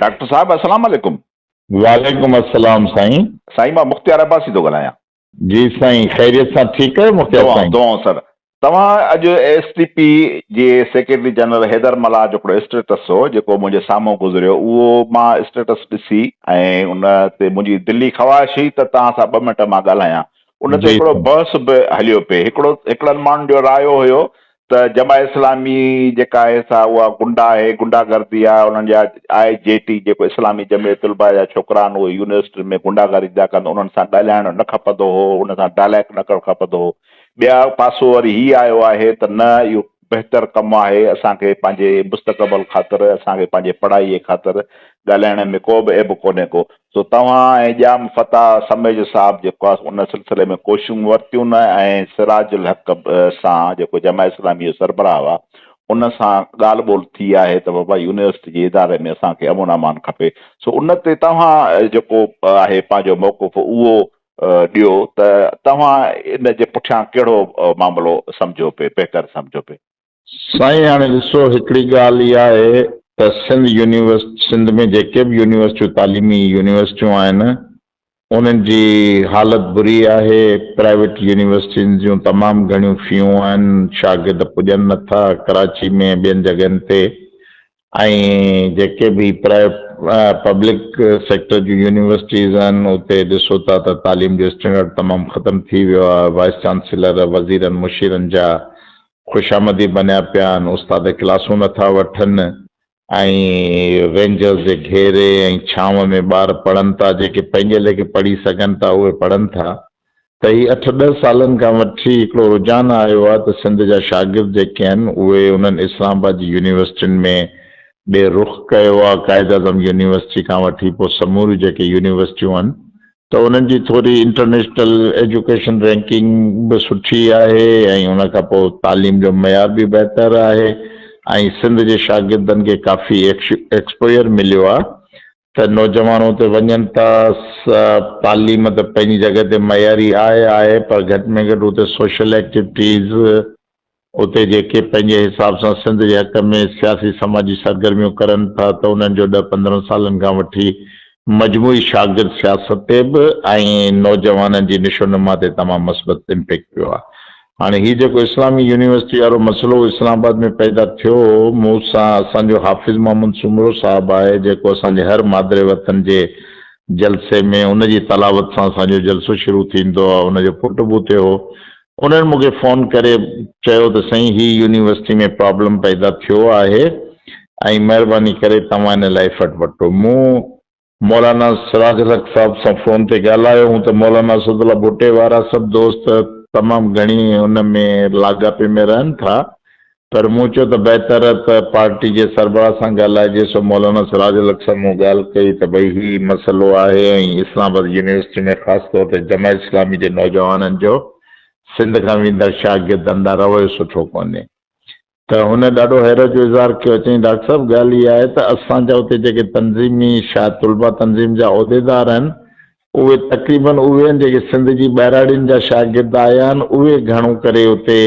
Doctor صاحب السلام عليڪم. وعليڪم السلام سائين. سائين مان مختيار عباسي ٿو ڳالهايان. جي سائين خيريت سان ٺيڪ آهيو مختيار دعائون سائين. دعائون سر. توهان اڄ ايس ٽي پي جي سيڪريٽري جنرل حيدر ملاح جو هڪڙو اسٽيٽس هو جيڪو منهنجي سامهون گذريو اهو مان اسٽيٽس ڏسي ۽ ان تي منهنجي دلي خواهش هئي ته توهان سان ٻه منٽ مان ڳالهايان ان تي جي هڪڙو سائين. بحث به هليو پئي. هڪڙو هڪڙن ماڻهن جو رايو هيو ته جماعت اسلامي جيڪا آهي سا اها گنڊا آهي، گنڊا گردي آهي، انهن جا آء جي ٽي جيڪو اسلامي جمعيت طلباء جا ڇوڪرا آهن اهي يونيورسٽين ۾ گنڊا گردي ٿا ڪن انهن سان ڳالهائڻ نه کپندو هو، انهن سان ڊائلاگ نه ڪرڻ کپندو هو. ٻيا پاسو وري هي آيو آهي ته نه اهو بهتر ڪم آهي، اسان کي پنهنجي مستقبل خاطر، اسان کي پنهنجي پڙهائي خاطر ڳالهائڻ ۾ ڪو به عيب ڪونهي ڪو. سو توهان ۽ ڄام فتاح سميجو صاحب جيڪو آهي ان سلسلي ۾ ڪوششون ورتيون نه ۽ سراج الحق سان جيڪو جماعت اسلامي جو سربراهه آهي ان سان ڳالهه ٻولهه ٿي آهي ته بابا يونيورسٽي جي اداري ۾ اسان کي امن امان کپي سو ان تي توهان جيڪو آهي پنهنجو موقف اهو ڏيو ته توهان ان جي پٺيان ڪهڙو معاملو سمجهو پئي بهتر سمجهو پئي. سائين هاڻي ڏسو هڪڙي ڳالهه اها آهي ته سنڌ يونيورسٽ سنڌ ۾ جيڪي به يونيورسٽيون تعليمي يونيورسٽيون آهن انهن جي حالت بري آهي پرائيويٽ يونيورسٽين جون تمام گهڻيون فيون آهن شاگرد پڄن نٿا ڪراچي ۾ ٻين جڳهين تي ۽ جيڪي به پبلڪ سيڪٽر جون يونيورسٽيز آهن اتي ڏسو ٿا ته تعليم جو اسٽينڊرڊ تمام ختم ٿي ويو آهي وائيس چانسيلر وزيرن مشيرن جا خوشامدي بنيا پيا آهن، استاد ڪلاسون نٿا وٺن ۽ رينجرز جي گهيري ۽ ڇانو ۾ ٻار پڙهن ٿا، جيڪي پنهنجي ليکي پڙهي سگهن ٿا اهي پڙهن ٿا ته هي اٺ ڏهه سالن کان وٺي هڪڙو رجحان آيو آهي ته سنڌ جا شاگرد جيڪي آهن اهي انهن اسلام آباد جي يونيورسٽين ۾ ڏي رخ ڪيو آهي، قائداعظم يونيورسٽي کان وٺي پوء سموريون جيڪي يونيورسٽيون آهن ته انهن جي ٿوري انٽرنيشنل ايجوڪيشن رينڪنگ به سٺي آهي ۽ ان کان پوء تعليم جو معيار به بهتر آهي ۽ سنڌ جي شاگردن کي ڪافي ايڪسپوئر مليو آهي ته نوجوان اتي وڃن ٿا تعليم ته پنهنجي جڳهه تي معياري آهي آهي پر گهٽ ۾ گهٽ اتي سوشل ايڪٽيوٽيز اتي جيڪي پنهنجي حساب سان سنڌ جي حق ۾ سياسي سماجي سرگرميون ڪرن ٿا ته انهن جو ڏهه پندرهن سالن کان وٺي مجموعي شاگرد سياست تي به ۽ نوجوانن جي نشونما تي تمام مثبت امپيڪٽ پيو آهي. هاڻي هي جيڪو اسلامي يونيورسٽي وارو مسئلو اسلام آباد ۾ پيدا ٿيو هو مون سان اسان جو حافظ محمد سومرو صاحب آهي جيڪو اسان جي هر مادر وطن جي جلسي ۾ ان جي تلاوت سان اسان جو جلسو شروع ٿيندو آهي ان جو پٽ به اتي هو انهن مون کي فون ڪري چيو ته سائين هي يونيورسٽي ۾ پرابلم پيدا ٿيو آهي ۽ مهرباني ڪري توهان ان لاء ايفرٽ وٺو. مون مولانا سراج الحق صاحب سان فون تي ڳالهايو هون ته مولانا اسدالله ڀٽي وارا سڀ دوست تمام گهڻي ان ۾ لاڳاپي ۾ رهن ٿا پر مون چيو ته بهتر ته پارٽي جي سربراهه سان ڳالهائجي، سو مولانا سراج الحق سان مون ڳالهه ڪئي ته ڀئي هي مسئلو آهي ۽ اسلام آباد يونيورسٽي ۾ خاص طور تي جماعت اسلامي جي نوجوانن جو سنڌ کان ويندڙ شاگردن ڏانهن رويو سٺو ڪونهي ته هن ڏاڍو حيرت جو اظهار ڪيو چيائين ڊاڪٽر صاحب ڳالهه اها آهي ته اسان جا اتي جيڪي تنظيمي شايد طلبه تنظيم جا عهديدار آهن اهي تقريبن اهي آهن جيڪي سنڌ جي ٻهراڙين جا شاگرد آيا آهن اهي گهڻو ڪري اتي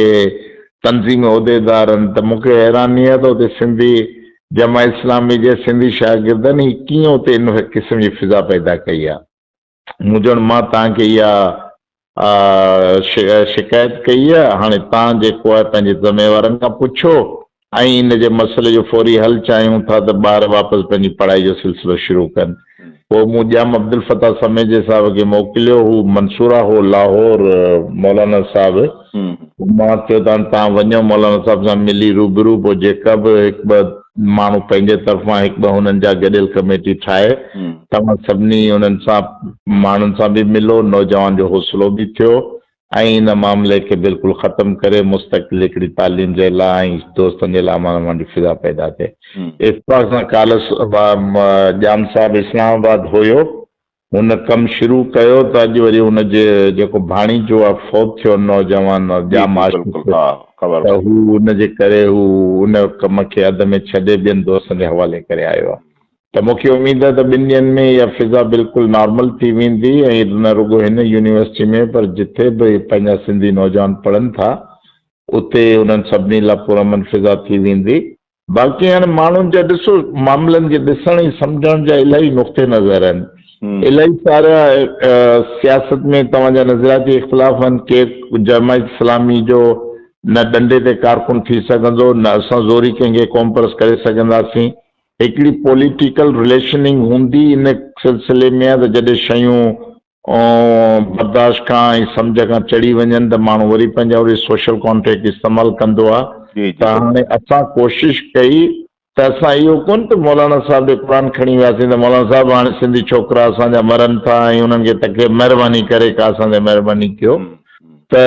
تنظيمي عهديدار آهن ته مون کي حيراني آهي ته اتي سنڌي جماعت اسلامي جي سنڌي شاگردن هي ڪيئن اتي ان قسم جي فضا پيدا ڪئي آهي مون چيو مان توهان کي اها شڪايت ڪئي آهي، هاڻي توهان جيڪو آهي پنهنجي ذميوارن کان پڇو ۽ ان جي مسئلي جو فوري حل چاهيون ٿا ته ٻار واپس پنهنجي پڙهائي جو سلسلو شروع ڪن. پوء مون ڄام عبدالفتاح سميجي صاحب کي موڪليو، هو منصوره هو، لاهور، مولانا صاحب، پوء مان چيو ته هاڻي توهان وڃو مولانا صاحب سان ملي روبرو پوء جيڪا به هڪ ٻه ماڻهو پنهنجي طرفان هڪ ٻه هنن جا گڏيل ڪميٽي ٺاهي توهان سڀني انهن سان ماڻهن سان به ملو، نوجوان جو حوصلو به ٿيو ۽ ان معاملي کي بلڪل ختم ڪري مستقل هڪڙي تعليم جي لاء ۽ دوستن جي لاء امان امان جي فضا پيدا ٿئي. اتفاق سان ڪالهه ڄام صاحب اسلام آباد هيو، هن ڪم شروع ڪيو ته اڄ وري هن جي جيڪو ڀاڻيجو آ فوت ٿيو نوجوان ڄام عاشق ته هو ان جي ڪري هو ان ڪم کي اڌ ۾ ڇڏي ٻين دوستن جي حوالي ڪري آيو آ. ته مون کي اميد آهي ته ٻن ڏينهن ۾ اها فضا بلڪل نارمل ٿي ويندي ۽ نه رڳو هن يونيورسٽي ۾ پر جٿي به پنهنجا سنڌي نوجوان پڙهن ٿا اتي انهن سڀني لاء پرامن فضا ٿي ويندي. باقي هاڻي ماڻهن جا ڏسو معاملن کي ڏسڻ ۽ سمجهڻ جا الاهي نقطه نظر آهن. الاهي سارا سياست ۾ توهان جا نظرياتي اختلاف آهن. ڪير جماعت اسلامي جو نه ڏنڊي تي ڪارڪن ٿي سگهندو نه اسان زوري ڪنهن کي قومپرست ڪري سگهنداسين. هڪڙي پوليٽيڪل رليشننگ هوندي ان سلسلي ۾ ته جڏهن شيون برداشت کان ۽ سمجهه کان چڙهي وڃن ته ماڻهو وري پنهنجا وري سوشل ڪانٽريڪٽ استعمال ڪندو آهي جي جي ته بلڪل. هاڻي اسان ڪوشش ڪئي ته اسان اهو ڪونه ته مولانا صاحب ڏي قرآن کڻي وياسين ته مولانا صاحب هاڻي سنڌي ڇوڪرا اسان جا مرن ٿا ۽ انهن کي تڪليف مهرباني ڪري ڪا اسان تي مهرباني ڪيو ته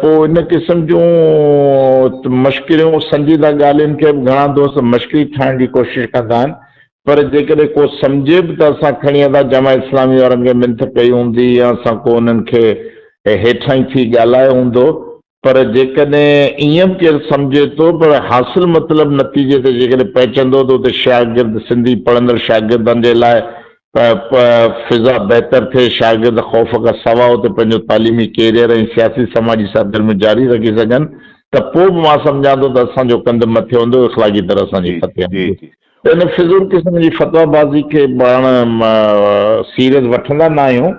پوء ان قسم جون مشڪريون سنجيده ڳالهين کي به گهڻا دوست مشڪري ٺاهڻ جي ڪوشش ڪندا آهن پر جيڪڏهن ڪو سمجهي به ته اسان کڻي ادا جماعت اسلامي وارن کي منٿ ڪئي هوندي يا اسان ڪو انهن کي هيٺائين ٿي ڳالهايو هوندو پر جيڪڏهن ائين به ڪير سمجهي ٿو پر حاصل مطلب نتيجي تي جيڪڏهن پهچندو ته اتي شاگرد سنڌي پڙهندڙ شاگردن جي لاء فضا بهتر ٿئي شاگرد خوف کان سوا اتي پنهنجو تعليمي ڪيريئر ۽ سياسي سماجي سرگرميون جاري رکي سگهن ته پوء به مان سمجهان ٿو ته اسان جو ڪنڌ مٿي هوندو اخلاقي طرح اسان جي جي فتح جي هوندي جي ته ان فضول قسم جي فتويٰ بازي کي پاڻ سيريس وٺندا نه آهيون.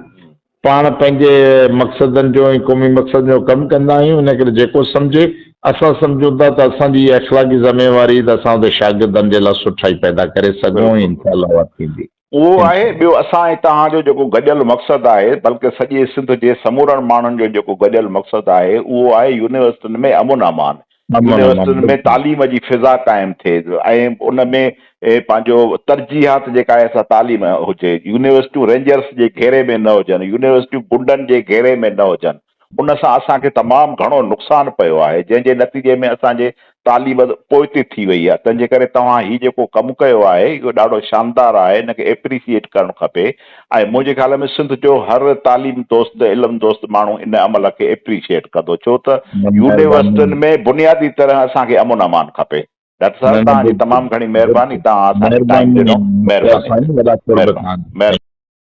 پاڻ پنهنجي مقصدن جو ۽ قومي مقصدن جو ڪم ڪندا آهيون، ان ڪري جيڪو سمجهي، اسان سمجهون ٿا ته اسان جي اها اخلاقي ذميواري ته اسان اتي شاگردن جي لاء سٺائي پيدا ڪري سگهون ۽ بلڪل انشاء الله اها ٿيندي. اهو آهي، ٻيو اسان ۽ توهان جو جيڪو گڏيل مقصد آهي، بلڪه سڄي سنڌ جي سمورن ماڻهن جو جيڪو گڏيل مقصد آهي، اهو آهي يونيورسٽين ۾ امن امان، يونيورسٽين ۾ تعليم جي فضا قائم ٿئي ۽ ان ۾ پنهنجو ترجيحات جيڪا آهي سا تعليم هجي، يونيورسٽيون رينجرس جي گهيري ۾ نه هجن، يونيورسٽيون گنڊن جي گهيري ۾ نه هجن، ان سان اسان کي تمام گهڻو نقصان پيو آهي، جنهن جي نتيجي ۾ اسان جي تعليم پوئتي ٿي وئي آهي، تنهن جي ڪري توهان هي جيڪو ڪم ڪيو آهي اهو ڏاڍو شاندار آهي، ان کي ايپريشيئيٽ ڪرڻ کپي ۽ منهنجي خيال ۾ سنڌ جو هر تعليم دوست علم دوست ماڻهو ان عمل کي ايپريشيئيٽ ڪندو ڇو ته يونيورسٽين ۾ بنيادي طرح اسان کي امن امان کپي. ڊاڪٽر صاحب توهان جي تمام گهڻي مهرباني توهان اسان کي ٽائيم ڏنو مهرباني مهرباني.